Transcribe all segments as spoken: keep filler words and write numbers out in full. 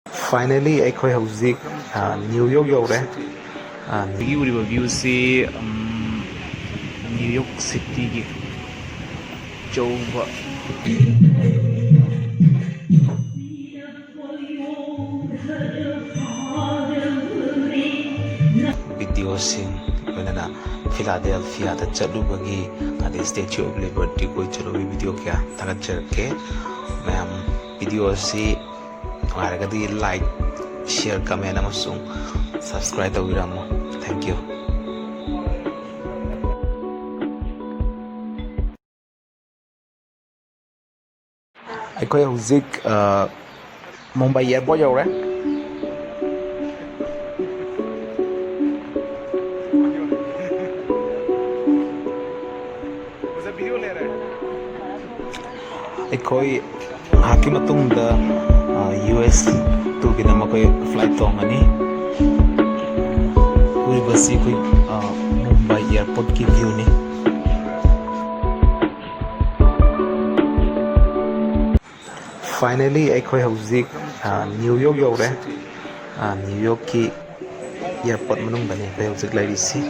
Finally ꯑꯩꯈꯣꯏ ꯍꯧꯖꯤꯛ New York ꯌꯧꯔꯦ꯫ ꯑ, ꯁꯤꯒꯤ ꯎꯔꯤꯕ ꯚ꯭ꯌꯨꯁꯤ ꯅ꯭ꯌꯨ ꯌꯣꯔꯛ ꯁꯤꯇꯤꯒꯤ ꯑꯆꯧꯕ ꯚꯤꯗꯤꯑꯣꯁꯤꯡ, ꯂꯣꯏꯅꯅ ꯐꯤꯂꯥꯗꯦꯜꯐꯤꯌꯥꯗ ꯆꯠꯂꯨꯕꯒꯤ ꯑꯗꯩ ꯁ꯭ꯇꯦꯆꯨ ꯑꯣꯐ ꯂꯤꯕꯔꯇꯤ ꯀꯣꯏ ꯆꯠꯂꯨꯕꯒꯤ ꯚꯤꯗꯤꯑꯣ ꯀꯌꯥ ꯊꯥꯒꯠꯆꯔꯛꯀꯦ꯫ ꯃꯌꯥꯝ ꯚꯤꯗꯤꯑꯣ ꯑꯁꯤ ꯅꯨꯡꯉꯥꯏꯔꯒꯗꯤ like, share, comment ꯑꯃꯁꯨꯡ subscribe ꯇꯧꯕꯤꯔꯝꯃꯨ꯫ Thank you꯫ ꯑꯩꯈꯣꯏ ꯍꯧꯖꯤꯛ ꯃꯨꯝꯕꯥꯏ ꯑꯦꯌꯥꯔꯄꯣꯔꯠ ꯌꯧꯔꯦ꯫ ꯑꯩꯈꯣꯏ ꯉꯥꯏꯍꯥꯛꯀꯤ ꯃꯇꯨꯡꯗ ꯌꯨ ꯑꯦꯁ ꯇꯨꯒꯤꯗꯃꯛ ꯑꯩꯈꯣꯏ ꯐ꯭ꯂꯥꯏꯠ ꯇꯣꯡꯉꯅꯤ꯫ ꯎꯔꯤꯕꯁꯤ ꯑꯩꯈꯣꯏ ꯃꯨꯝꯕꯥꯏ ꯑꯦꯌꯥꯔꯄꯣꯔꯠꯀꯤ ꯚ꯭ꯌꯨꯅꯤ꯫ Finally ꯑꯩꯈꯣꯏ ꯍꯧꯖꯤꯛ ꯅ꯭ꯌꯨ ꯌꯣꯔꯛ ꯌꯧꯔꯦ꯫ ꯅ꯭ꯌꯨ ꯌꯣꯔꯛꯀꯤ ꯑꯦꯌꯥꯔꯄꯣꯔꯠ ꯃꯅꯨꯡꯗꯅꯤ ꯑꯩꯈꯣꯏ ꯍꯧꯖꯤꯛ ꯂꯩꯔꯤꯁꯤ꯫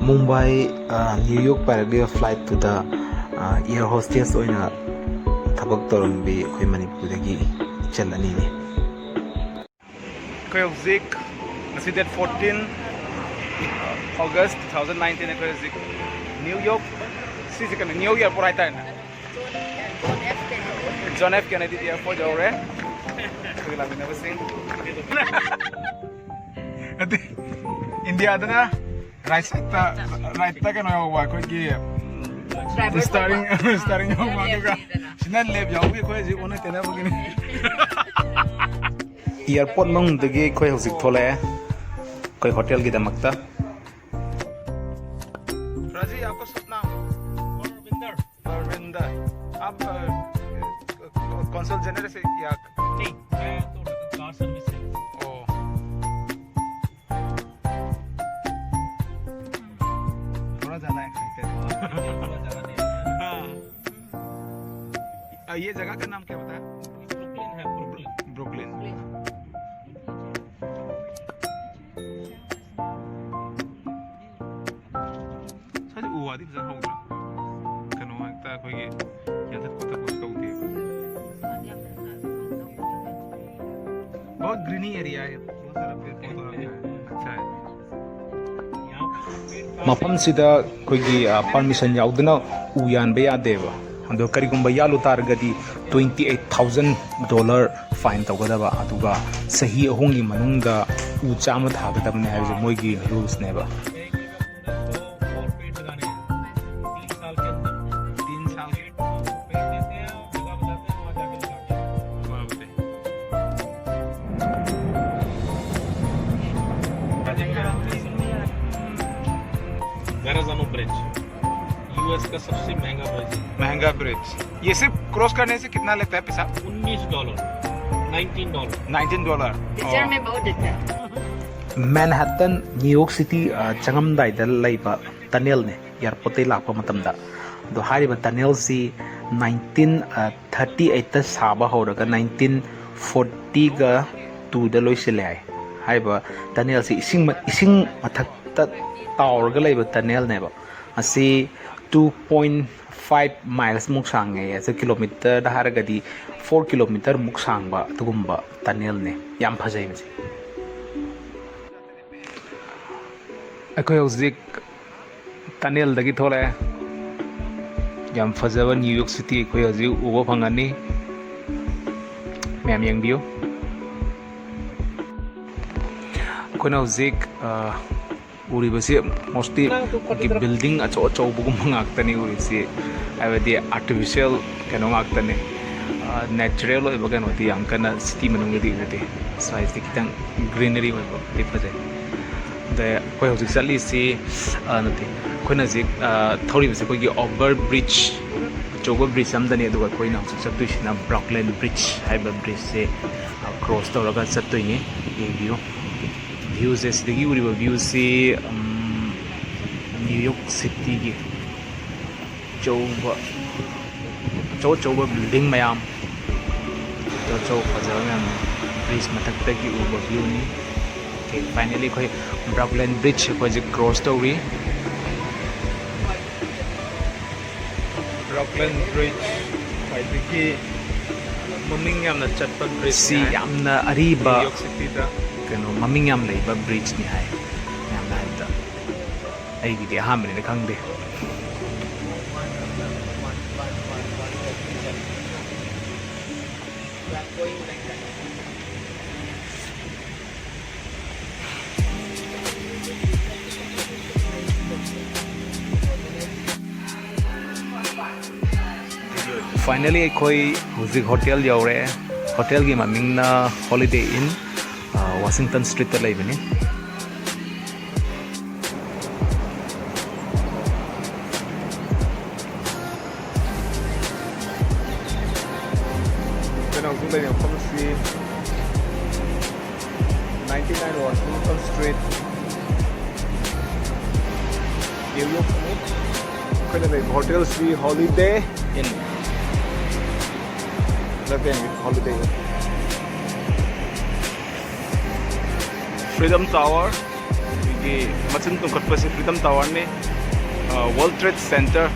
ꯃꯨꯝꯕꯥꯏ, ꯅ꯭ꯌꯨ ꯌꯣꯔꯛ ꯄꯥꯏꯔꯛꯂꯤꯕ ꯐ꯭ꯂꯥꯏꯠꯇꯨꯗ ꯑꯦꯌꯥꯔ ꯍꯣꯁꯇꯦꯁ ꯑꯣꯏꯅ ꯊꯕꯛ ꯇꯧꯔꯝꯕꯤ ꯑꯩꯈꯣꯏ ꯃꯅꯤꯄꯨꯔꯗꯒꯤ ꯏꯆꯜ ꯑꯅꯤꯅꯤ꯫ ꯑꯩꯈꯣꯏ ꯍꯧꯖꯤꯛ, ꯉꯁꯤ date fourteen August two thousand nineteen, ꯑꯩꯈꯣꯏ ꯍꯧꯖꯤꯛ ꯅ꯭ꯌꯨ ꯌꯣꯔꯛ, ꯁꯤꯁꯦ ꯀꯩꯅꯣ, ꯅ꯭ꯌꯨ ꯌꯣꯔꯛ ꯑꯦꯌꯥꯔꯄꯣꯔꯠ ꯍꯥꯏꯇꯥꯔꯦꯅꯦ꯫ ꯖꯣꯟ ꯑꯦꯐ ꯀꯦꯅꯦꯗꯤ ꯑꯦꯌꯥꯔꯄꯣꯔꯠ ꯌꯧꯔꯦ꯫ ꯑꯩꯈꯣꯏꯒꯤ ꯂꯥꯛꯃꯤꯟꯅꯕꯁꯤꯡ꯫ ꯅꯠꯇꯦ, ꯏꯟꯗꯤꯌꯥꯗꯅ ꯔꯥꯏꯠ ꯁꯥꯏꯠꯇ, ꯔꯥꯏꯠꯇ ꯀꯩꯅꯣ ꯌꯧꯕ, ꯑꯩꯈꯣꯏꯒꯤ ꯁ꯭ꯇꯤꯌꯔꯤꯡ, ꯁ꯭ꯇꯤꯌꯔꯤꯡ ꯌꯧꯕ, ꯑꯗꯨꯒ ꯁꯤꯅ ꯂꯦꯞ ꯌꯥꯎꯕꯒꯤ ꯑꯩꯈꯣꯏ ꯍꯧꯖꯤꯛ ꯑꯣꯟꯅ ꯇꯩꯅꯕꯒꯤꯅꯤ꯫ ꯑꯦꯌꯥꯔꯄꯣꯔꯠ ꯃꯅꯨꯡꯗꯒꯤ ꯑꯩꯈꯣꯏ ꯍꯧꯖꯤꯛ ꯊꯣꯛꯂꯛꯑꯦ꯫ ꯑꯩꯈꯣꯏ ꯍꯣꯇꯦꯜꯒꯤꯗꯃꯛꯇ꯫ राजी, आपको सपना? रविंदर। रविंदर, आप, अ, कौन सा जनरल से या? नहीं, मैं तो कार सर्विस से। ओ। ज्यादा एक्साइटेड। हाँ। आ, ये जगह का नाम क्या बताया? ब्रुकलिन है, ब्रुकलिन। ब्रुकलिन। ꯁ꯭ꯋꯥꯏꯁꯦ ꯎ ꯋꯥꯗꯤ ꯐꯖꯅ ꯍꯧꯗ꯭ꯔꯥ? ꯀꯩꯅꯣ ꯍꯦꯛꯇ ꯑꯩꯈꯣꯏꯒꯤ ꯌꯥꯟꯊꯠ ꯈꯣꯠꯇꯠꯄꯁꯨ ꯇꯧꯗꯦꯕ꯫ बहुत ग्रीनी एरिया है, बहुत सारा पेड़ पौधा है, अच्छा है। ꯃꯐꯝꯁꯤꯗ ꯑꯩꯈꯣꯏꯒꯤ, ꯑ, ꯄꯔꯃꯤꯁꯟ ꯌꯥꯎꯗꯅ ꯎ ꯌꯥꯟꯕ ꯌꯥꯗꯦꯕ꯫ ꯑꯗꯣ ꯀꯔꯤꯒꯨꯝꯕ ꯌꯥꯜꯂꯨ ꯇꯥꯔꯒꯗꯤ twenty eight thousand dollar fine ꯇꯧꯒꯗꯕ, ꯑꯗꯨꯒ ꯆꯍꯤ ꯑꯍꯨꯝꯒꯤ ꯃꯅꯨꯡꯗ ꯎ ꯆꯥꯝꯃ ꯊꯥꯒꯗꯕꯅꯦ ꯍꯥꯏꯕꯁꯦ ꯃꯣꯏꯒꯤ ꯔꯨꯜꯁꯅꯦꯕ꯫ तीन साल के अंदर। तीन साल के। पेड़ देते हैं, जगह बताते हैं, वहाँ जाके लगाते हैं। बाप रे। Verrazano Bridge, यूएस का सबसे महंगा ब्रिज है। महंगा ब्रिज। ये सिर्फ क्रॉस करने से कितना लेता है पैसा? उन्नीस dollar, nineteen dollar. Nineteen dollar. Future में बहुत अच्छा है। ꯃꯦꯟꯍꯇꯟ, ꯅ꯭ꯌꯨ ꯌꯣꯔꯛ ꯁꯤꯇꯤ, ꯑ, ꯆꯪꯉꯝꯗꯥꯏꯗ ꯂꯩꯕ ꯇꯅꯦꯜꯅꯦ, ꯑꯦꯌꯥꯔꯄꯣꯔꯠꯇꯩ ꯂꯥꯛꯄ ꯃꯇꯝꯗ꯫ ꯑꯗꯣ ꯍꯥꯏꯔꯤꯕ ꯇꯅꯦꯜꯁꯤ ꯅꯥꯏꯟꯇꯤꯟ ꯊꯥꯔꯇꯤ ꯑꯩꯠꯇ ꯁꯥꯕ ꯍꯧꯔꯒ ꯅꯥꯏꯟꯇꯤꯟ ꯐꯣꯔꯇꯤꯒ ꯇꯨꯗ ꯂꯣꯏꯁꯤꯜꯂꯦ ꯍꯥꯏ꯫ ꯍꯥꯏꯔꯤꯕ ꯇꯅꯦꯜꯁꯤ ꯏꯁꯤꯡ ꯃ-, ꯏꯁꯤꯡ ꯃꯊꯛꯇ ꯇꯥꯎꯔꯒ ꯂꯩꯕ ꯇꯅꯦꯜꯅꯦꯕ꯫ ꯑꯁꯤ two point five miles ꯃꯨꯛ ꯁꯥꯡꯉꯦ꯫ ꯑꯗꯨ ꯀꯤꯂꯣꯃꯤꯇꯔꯗ ꯍꯥꯏꯔꯒꯗꯤ four kilometre ꯃꯨꯛ ꯁꯥꯡꯕ ꯑꯗꯨꯒꯨꯝꯕ ꯇꯅꯦꯜꯅꯦ꯫ ꯌꯥꯝ ꯐꯖꯩ ꯃꯁꯤ꯫ ꯑꯩꯈꯣꯏ ꯍꯧꯖꯤꯛ ꯇꯅꯦꯜꯗꯒꯤ ꯊꯣꯛꯂꯛꯑꯦ꯫ ꯌꯥꯝ ꯐꯖꯕ ꯅ꯭ꯌꯨ ꯌꯣꯔꯛ ꯁꯤꯇꯤ ꯑꯩꯈꯣꯏ ꯍꯧꯖꯤꯛ ꯎꯕ ꯐꯪꯉꯅꯤ꯫ ꯃꯌꯥꯝ ꯌꯦꯡꯕꯤꯌꯨ꯫ ꯑꯩꯈꯣꯏꯅ ꯍꯧꯖꯤꯛ, ꯑ, ꯎꯔꯤꯕꯁꯤ mostly ꯑꯩꯈꯣꯏꯒꯤ building ꯑꯆꯧ ꯑꯆꯧꯕꯒꯨꯝꯕ ꯉꯥꯛꯇꯅꯤ ꯎꯔꯤꯁꯤ, ꯍꯥꯏꯕꯗꯤ artificial ꯀꯩꯅꯣ ꯉꯥꯛꯇꯅꯤ꯫ ꯑ, natural ꯑꯣꯏꯕ ꯀꯩꯅꯣꯗꯤ ꯌꯥꯝ ꯀꯟꯅ ꯁꯤꯇꯤ ꯃꯅꯨꯡꯗꯗꯤ ꯎꯗꯦ꯫ ꯁ꯭ꯋꯥꯏꯁꯤꯗꯤ ꯈꯤꯇꯪ greenery ꯑꯣꯏꯕꯗꯤ ꯐꯖꯩ꯫ ꯑꯗ ꯑꯩꯈꯣꯏ ꯍꯧꯖꯤꯛ ꯆꯠꯂꯤꯁꯤ, ꯑ, ꯅꯠꯇꯦ, ꯑꯩꯈꯣꯏꯅ ꯍꯧꯖꯤꯛ, ꯑ, ꯊꯧꯔꯤꯕꯁꯤ ꯑꯩꯈꯣꯏꯒꯤ over bridge, ꯑꯆꯧꯕ bridge ꯑꯃꯗꯅꯤ꯫ ꯑꯗꯨꯒ ꯑꯩꯈꯣꯏꯅ ꯍꯧꯖꯤꯛ ꯆꯠꯇꯣꯏꯁꯤꯅ Brooklyn Bridge ꯍꯥꯏꯕ bridgeꯁꯦ, ꯑ, cross ꯇꯧꯔꯒ ꯆꯠꯇꯣꯏꯅꯤ꯫ ꯌꯦꯡꯕꯤꯌꯨ꯫ Viewꯁꯦ, ꯁꯤꯗꯒꯤ ꯎꯔꯤꯕ viewꯁꯤ, ꯎꯝ, ꯃꯤ ꯅ꯭ꯌꯨ ꯌꯣꯔꯛ ꯁꯤꯇꯤꯒꯤ ꯑꯆꯧꯕ, ꯑꯆꯧ ꯑꯆꯧꯕ ꯕꯤꯜꯗꯤꯡ ꯃꯌꯥꯝ, ꯑꯆꯧ ꯑꯆꯧꯕ ꯐꯖꯕ ꯃꯌꯥꯝ, ꯕ꯭ꯔꯤꯖ ꯃꯊꯛꯇꯒꯤ ꯎꯕ ꯚ꯭ꯌꯨꯅꯤ꯫ ꯑꯣꯀꯦ, ꯐꯥꯏꯅꯦꯜꯂꯤ ꯑꯩꯈꯣꯏ ꯕ꯭ꯔꯨꯛꯂꯤꯟ ꯕ꯭ꯔꯤꯖ ꯑꯩꯈꯣꯏ ꯍꯧꯖꯤꯛ ꯀ꯭ꯔꯣꯁ ꯇꯧꯔꯤ꯫ ꯕ꯭ꯔꯨꯛꯂꯤꯟ ꯕ꯭ꯔꯤꯖ, ꯈ꯭ꯋꯥꯏꯗꯒꯤ ꯃꯃꯤꯡ ꯌꯥꯝꯅ ꯆꯠꯄ ꯕ꯭ꯔꯤꯖ ꯁꯤ ꯍꯥꯏ꯫ ꯌꯥꯝꯅ ꯑꯔꯤꯕ, ꯅ꯭ꯌꯨ ꯌꯣꯔꯛ ꯁꯤꯇꯤꯗ꯫ ꯀꯩꯅꯣ, ꯃꯃꯤꯡ ꯌꯥꯝ ꯂꯩꯕ ꯕ꯭ꯔꯤꯖꯅꯤ ꯍꯥꯏ ꯃꯌꯥꯝꯅ ꯍꯥꯏꯕꯗ꯫ ꯑꯩꯒꯤꯗꯤ ꯑꯍꯥꯟꯕꯅꯤꯅ ꯈꯪꯗꯦ꯫ ꯐꯥꯏꯅꯦꯜꯂꯤ ꯑꯩꯈꯣꯏ ꯍꯧꯖꯤꯛ ꯍꯣꯇꯦꯜ ꯌꯧꯔꯦ꯫ ꯍꯣꯇꯦꯜꯒꯤ ꯃꯃꯤꯡꯅ ꯍꯣꯂꯤꯗꯦ ꯏꯟ, ꯋꯥꯁꯤꯡꯇꯟ ꯁ꯭ꯇ꯭ꯔꯤꯠꯇ ꯂꯩꯕꯅꯤ꯫ ꯑꯩꯈꯣꯏꯅ ꯍꯧꯖꯤꯛ ꯂꯩꯔꯤꯕ ꯃꯐꯝ ꯑꯁꯤ ninety nine Washington Street, New York ꯅꯤ꯫ ꯑꯩꯈꯣꯏꯅ ꯂꯩꯔꯤꯕ ꯍꯣꯇꯦꯜꯁꯤ ꯍꯣꯂꯤꯗꯦ ꯏꯟ꯫ ꯅꯠꯇꯦ, ꯍꯣꯂꯤꯗꯦ ꯏꯟ꯫ ꯐ꯭ꯔꯤꯗꯝ ꯇꯥꯋꯔ, ꯑꯩꯈꯣꯏꯒꯤ ꯃꯆꯤꯟ ꯇꯨꯝꯈꯠꯄꯁꯤ ꯐ꯭ꯔꯤꯗꯝ ꯇꯥꯋꯔꯅꯤ꯫ World trade centre,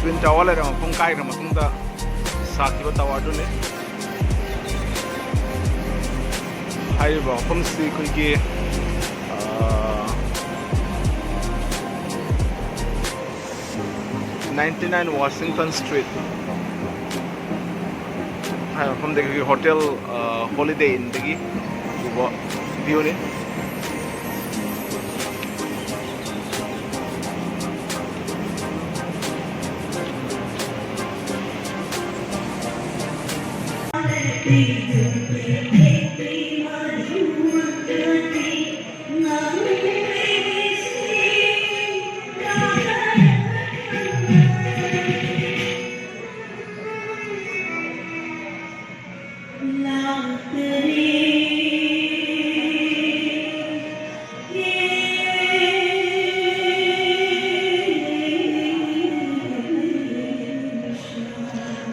twin tower ꯂꯩꯔꯝꯕ ꯃꯐꯝ ꯀꯥꯏꯈ꯭ꯔ ꯃꯇꯨꯡꯗ ꯁꯥꯈꯤꯕ ꯇꯥꯋꯔꯗꯨꯅꯤ꯫ ꯍꯥꯏꯔꯤꯕ ꯃꯐꯝꯁꯤ ꯑꯩꯈꯣꯏꯒꯤ, ꯑ, ninety nine Washington Street ꯍꯥꯏꯕ ꯃꯐꯝꯗꯒꯤ ꯑꯩꯈꯣꯏꯒꯤ ꯍꯣꯇꯦꯜ, ꯑ, ꯍꯣꯂꯤꯗꯦ ꯏꯟꯗꯒꯤ ꯎꯕ ꯚ꯭ꯌꯨꯅꯤ꯫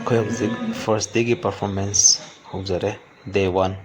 ꯑꯩꯈꯣꯏ ꯍꯧꯖꯤꯛ first dayꯒꯤ performance ꯍꯧꯖꯔꯦ, day one꯫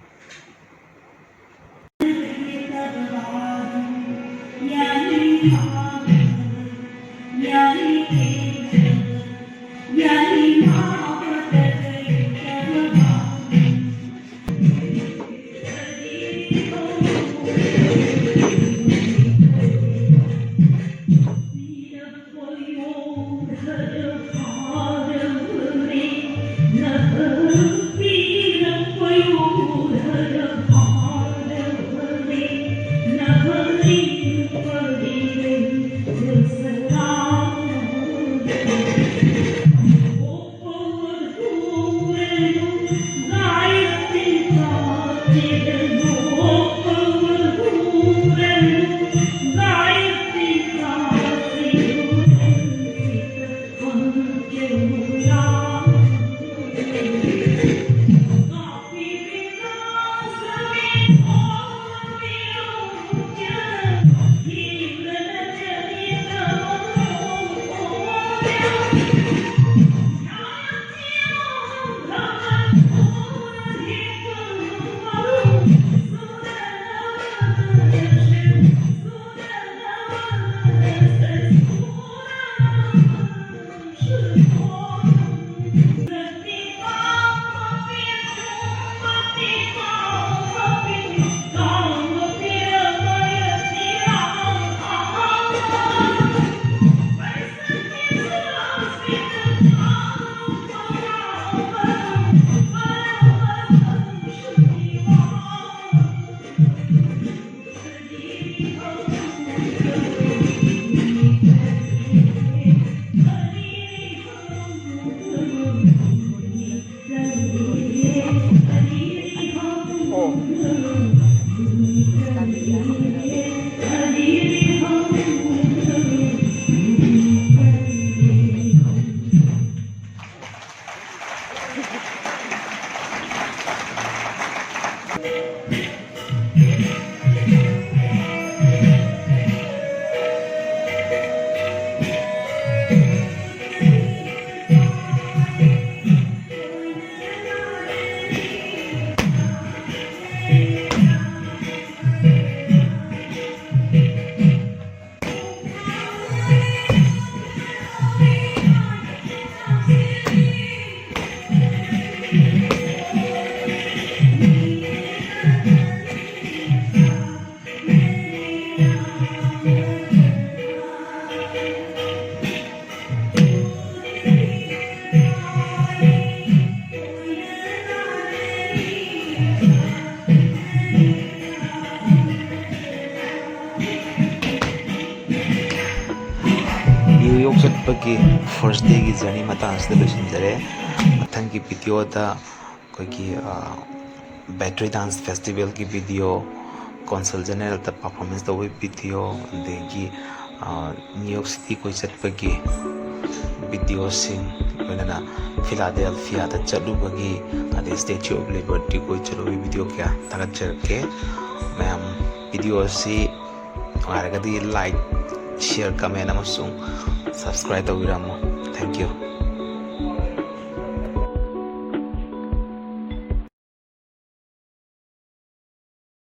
York ꯆꯠꯄꯒꯤ first dayꯒꯤ journey ꯃꯇꯥꯡ ꯑꯁꯤꯗ ꯂꯣꯏꯁꯤꯟꯖꯔꯦ꯫ ꯃꯊꯪꯒꯤ videoꯗ ꯑꯩꯈꯣꯏꯒꯤ, ꯑ, Battery Dance Festivalꯒꯤ video, Consul Generalꯗ performance ꯇꯧꯕꯒꯤ video, ꯑꯗꯒꯤ, ꯑ, New York City ꯀꯣꯏ ꯆꯠꯄꯒꯤ videoꯁꯤꯡ, ꯂꯣꯏꯅꯅ Philadelphiaꯗ ꯆꯠꯂꯨꯕꯒꯤ, ꯑꯗꯩ Statue of Liberty ꯀꯣꯏ ꯆꯠꯂꯨꯕꯒꯤ video ꯀꯌꯥ ꯊꯥꯒꯠꯆꯔꯛꯀꯦ꯫ ꯃꯌꯥꯝ video ꯑꯁꯤ ꯅꯨꯡꯉꯥꯏꯔꯒꯗꯤ like, share, comment ꯑꯃꯁꯨꯡ subscribe ꯇꯧꯕꯤꯔꯝꯃꯨ꯫ Thank you꯫